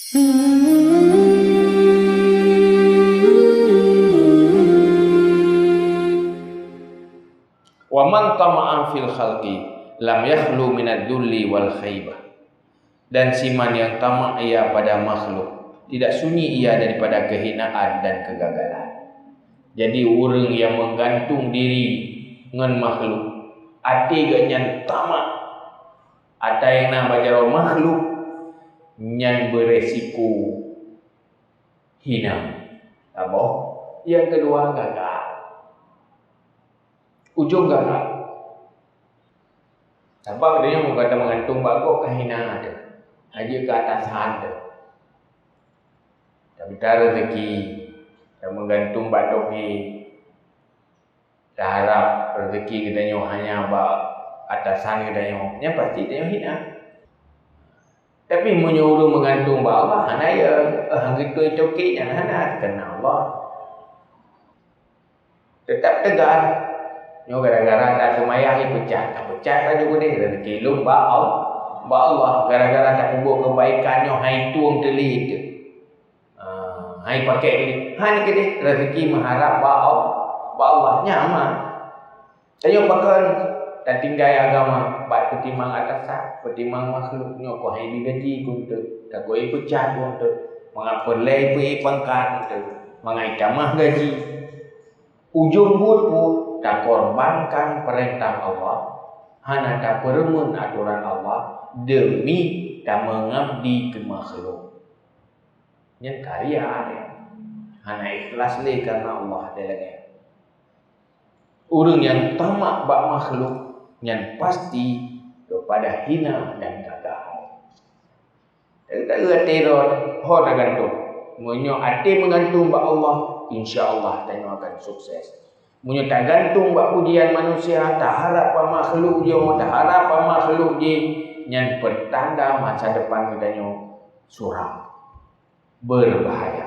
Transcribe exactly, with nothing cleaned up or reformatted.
Wa man tama'a fil khalqi lam yakhlu minad dulli wal khaibah. Dan siman yang tamak ia pada makhluk, tidak sunyi ia daripada kehinaan dan kegagalan. Jadi, ureuëng yang menggantung diri ngon makhluk, até geuh nyan tamak, ata nyang na bak jaroe makhluk, nyan beresiko hina. Saboh. Yang kedua, gagal. Ujong gagal. Sabab geutanyoe meunyoe ka meugantung bak gob, ka hina teuh. Hana jeuet keu atasan teuh. Tapi ta rezeki, ta meugantung bak toke. Ta harab rezeki geutanyoe hanya bak atasan geutanyoe, nyan pasti tanyoe hina. Tapi meunyoe ureuëng meugantung bak Allah, hana ya, eh, han geutôi toke nyan hana, keureuna Allah. Teutap teugar. Nyoe gara-gara ta seumayang, ipeucat, tapeucat laju keudeh, rezeki lôn bak Al-, bak Allah. Gara-gara tapeubuet keubaikan nyoe, hai tueng teuh lé teuh. Ah, hai pakèk teuh lé. Han keudeh, rezeki meuharab bak Al-, bak Allah. Nyan mah. Tanyoe pakon tatinggai agama bak peutimang atasan, peutimang makhluk, nyoe kon hai bi gaji keu eunteuk, takot ipeucat keu eunteuk, mangat peureulèe ipeuék pangkat keu eunteuk, mangat itamah gaji. Ujong buet peue? Takorbankan peurintah Allah, hana tapeureumeun atoran Allah deumi tameungabdi keu makhluk. Nyan karya, ya. Hana ikhlas lé kareuna Allah, ada lagèe. Ureuëng nyang tamak bak makhluk, nyan pasti keupada hina dan gagal. Tapi taeu até droe, ho tagantung. Meunyoe até meugantung bak Allah, insya Allah tanyoe akan sukses. Meunyoe tagantung bak pujian manusia, taharab bak makhluk jih, taharab bak makhluk jih, nyan peurtanda masa depan geutanyoe suram. Berbahaya.